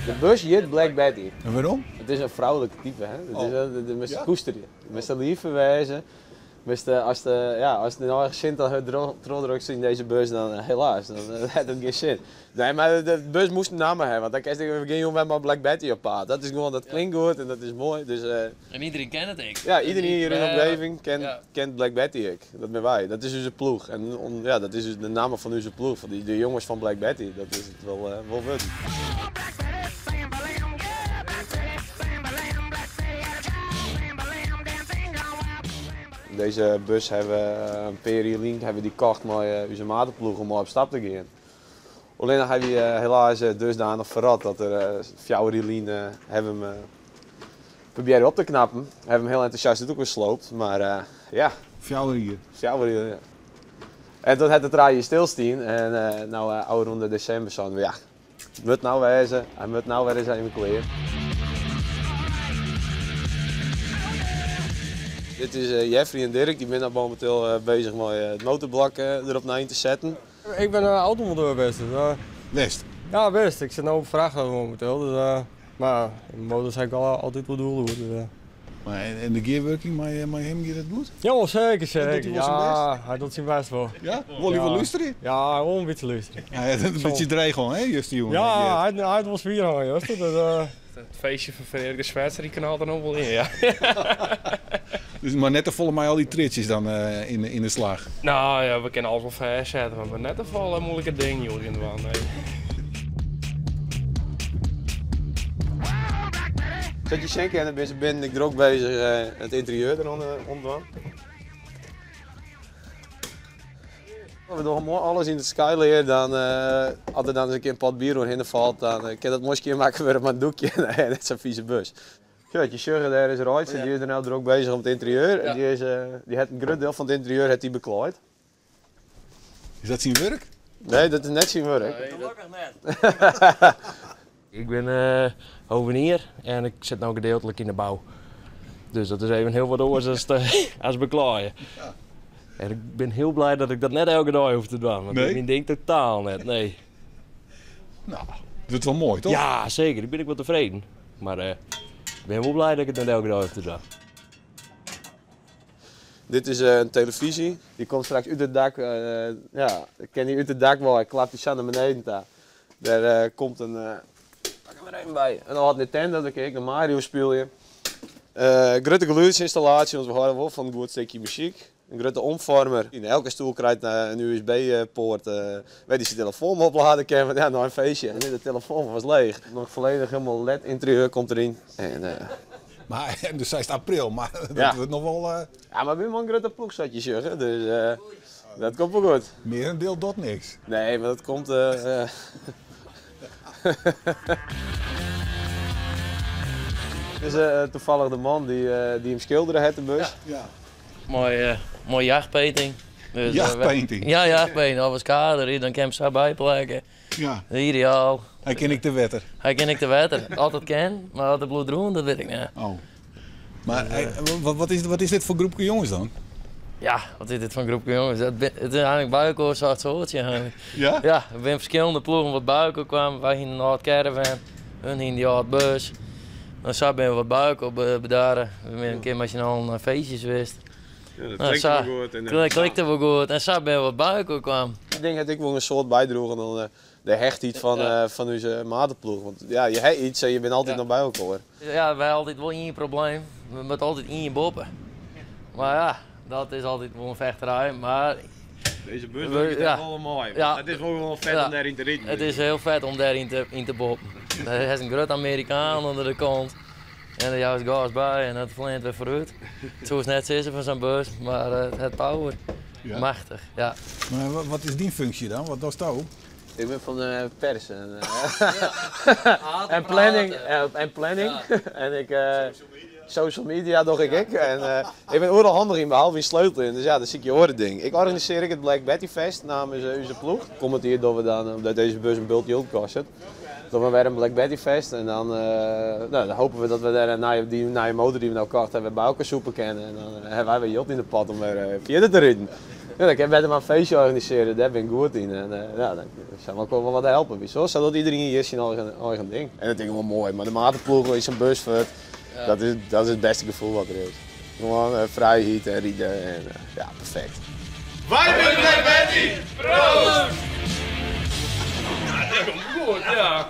De bus hjit Black Betty. En wêrom? It is in froulike type, hè. It is in, do moatst koesterje. Do moatst lief foar wêze. Moatst, ast, ja, ast dyn eigen sin te hurd trochdrukst yn dizze bus, dan helaas, dan hat it gjin sin. Nee, mar de bus moast in namme hawwe, want dan kinst ek, we gean jûn wer mei Black Betty op paad. Dat is gewoan, dat klinkt goed en dat is moai, dus. En iedereen kent it ek. Ja, iedereen hjir yn de omgeving kent Black Betty ek. Dat binne wy. Dat is ús ploech. En ja, dat is de namme fan ús ploech. Fan de jonges fan Black Betty. Dat is it wol, wol wurden. Dizze bus hawwe we in pear jier lyn hawwe we dy kocht mei ús mateploech om mei op stap te gean. Allinnich hawwe wy helaas dusdanich ferrot dat der 4 jier lyn hawwe we him probearre op te knappen. Hawwe him hiel entûsjast út elkoar sloopt, mar ja. 4 jier? 4 jier, ja. En toen hat it 3 jier stilstien en no ôfrûne desimber seinen we, ja, it moat no wêze, hy moat no wer ris even klear. Dit is Jeffrey en Dirk, dy binne no mominteel bezich mei it motorblok der opnij yn te setten. Ik bin automonteur west. Dus, West? Ja, west. Ik sit no op frachtauto mominteel. Dus, mar motors ha ik al altyd wol doel oer. Dus. Maar en de gearwurking mei him, giet dat goed? Ja, wel zeker, Docht hy zeker. wol syn Ja, bêst? hy docht syn bêst wol. Ja? Wol hy wol lústerje? Ja, wol in bytsje lústerje. Ja, hy hat it in bytsje dreech hân, hè, justerjûn? Ja, hy hat wol swier hân, juster. Dus, It feestje fan Freark de Swetser, dy knalt der noch wol yn, ja. Dus mar net te folle mei al dy triedsjes dan yn de slach? Nou ja, we kinne alles wol fêstsette, mar net te folle muoilike dingen joegen dwaan, nee. Sa't je sjen kinne, binne se binnen ek drok bezich it ynterieur deroan oan dwaan. We dogge moai alles yn it skylear, dan as der dan ris in kear in pot bier oerhinne falt, dan kin dat moai skjinmakke wurde mei in doekje. Nee, net sa'n fize bus. Sjoch, je sjogge dêr is Reitse, dy is der no drok bezich om it ynterieur. En dy hat in grut diel fan it ynterieur hat dy beklaaid. Is dat syn wurk? Nee, dat is net syn wurk. Gelokkich net. Ik bin hovenier en ik sit no gedeeltelijk yn de bou. Dus dat is even hiel wat oars as beklaaien. En ik bin hiel blij dat ik dat net elke dei hoech te dwaan, want dat is myn ding totaal net, nee. Nou, dat is wol moai, toch? Ja, seker. Dêr bin ik wol tefreden. Mar ik bin wol blij dat ik it net elke dei hoech te dwaan. Dit is in televyzje. Dy komt straks út it dak. Ja, kin dy út it dak wei, klapt dy sa nei beneden ta. Dêr komt in, pak him der even by, in âld Nintendo, dêr kin ik noch Mario spylje. Grutte gelûdsynstallaasje, want we hâlde wol fan in goed stikje muzyk. In grutte omfoarmer. Yn elke stoel krijt in USB-poart wêr't dy syn telefoan oplade kin. Want ja, nei in feestje en de telefoan was leech. Noch folledich hielendal LED-ynterieur komt deryn. En, Mar do seist april, mar dat Ja. wurdt noch wol. Ja, mar wy mei in grutte ploech sa't je sjogge, dus dat komt wol goed. Mearendeel docht niks. Nee, mar dat komt. Dit is toevallig de man dy't him skildere hat, de bus. Ja. Moai, moai jachtpainting. Dus, Jachtpainting? Ja, jachtpainting. Of as kader, dan kin him sa byplakke. Ja. Ideaal. Hy kin ek te wetter. Hy kin ek te wetter. As it kin, mar as it bliuwt drûch, dat wit ik net. Oh. Mar wat is dit foar groepke jonges dan? Ja, wat is dit foar groepke jonges? Dat it is eigentlik by elkoar socht soartsje eigentlik. Ja? Ja, der binne ferskillende ploegen wat by elkoar kwamen. Wy hienen in âld caravan, hun hienen dy âld bus. No, sa binne we wat by elkoar bedarre. We binne in kear mei syn allen nei feestjes west. Ja, dat No, klikte sa wol goed. En, klikte wol goed. En sa binne we wat by elkoar kwamen. Ik denk dat ik wol in soad bydroegen oan de hechtheid fan ús mateploech. Want ja, je ha iets en je binne altyd noch by elkoar. Ja, wy ha altyd wol ien probleem. We moatte altyd ien boppe. Mar ja, dat is altyd wol in fechterij. Mar Dizze bus we, wurket ja. wol moai. Ja. It is wol gewoan fet Ja. om dêryn te riden. It is hiel fet om dêryn te boppen. Der is in grutte Amerikaan ûnder de kont. En der joust gas by en dat fleant wer foarút. It soest net sizze fan sa'n bus, mar it hat power. Ja. Machtich, ja. Mar wat is dyn funksje dan? Wat dochsto? Ik bin fan de pers en planning. En planning. En ik, social media doch ik ek. En ik bin oeral handich yn, behalve yn sleuteljen. Dus ja, dan sykje je oare ding. Ik organisearje ek it Black Betty Fest namens ús ploech. Kommend jier dogge we dan, omdat dizze bus in bult jild kostet, dogge we wer in Black Betty Fest. En dan, no, dan hoopje we dat we dêr dy nije motor dy't we no kocht hawwe, wer by elkoar sûpe kinne. En dan hawwe wy wer jild yn de pot om wer fierder te riden. Ja, dan kin ik better mar in feestje organisearje, dêr bin ik goed yn. En ja, dan sil ik wol wat helpe. Wie zo, sadat iedereen hjir syn eigen ding. En dat is gewoan moai, mei de matenploech yn sa'n bus fuort, dat is it bêste gefoel wat der is. Gewoan frijheid en ride en ja, perfekt. Wy binne Black Betty! Proost! Ja, dat komt goed, ja.